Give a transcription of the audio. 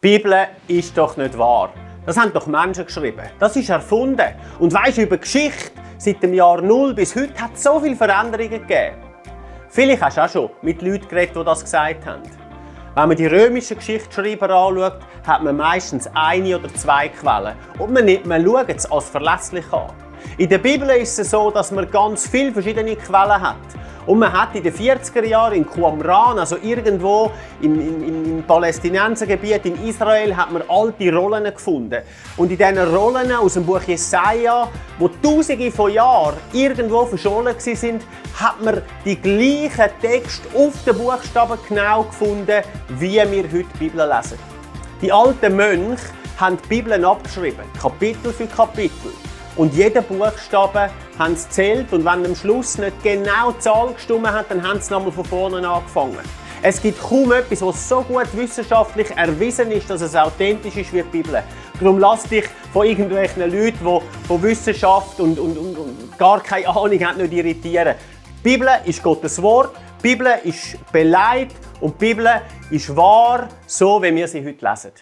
Bibel ist doch nicht wahr. Das haben doch Menschen geschrieben. Das ist erfunden. Und weisst du, über Geschichte seit dem Jahr 0 bis heute hat es so viele Veränderungen gegeben. Vielleicht hast du auch schon mit Leuten geredet, die das gesagt haben. Wenn man die römischen Geschichtsschreiber anschaut, hat man meistens eine oder zwei Quellen. Und man schaut es als verlässlich an. In der Bibel ist es so, dass man ganz viele verschiedene Quellen hat. Und man hat in den 40er Jahren in Qumran, also irgendwo im Palästinensergebiet in Israel, hat man alte Rollen gefunden. Und in diesen Rollen aus dem Buch Jesaja, wo Tausende von Jahren irgendwo verschollen waren, hat man die gleichen Texte auf den Buchstaben genau gefunden, wie wir heute die Bibel lesen. Die alten Mönche haben die Bibel abgeschrieben, Kapitel für Kapitel. Und jeden Buchstaben haben sie gezählt und wenn am Schluss nicht genau die Zahl gestimmt hat, dann haben sie nochmal von vorne angefangen. Es gibt kaum etwas, was so gut wissenschaftlich erwiesen ist, dass es authentisch ist wie die Bibel. Darum lass dich von irgendwelchen Leuten, die von Wissenschaft und gar keine Ahnung haben, nicht irritieren. Die Bibel ist Gottes Wort, die Bibel ist beleidigt und die Bibel ist wahr, so wie wir sie heute lesen.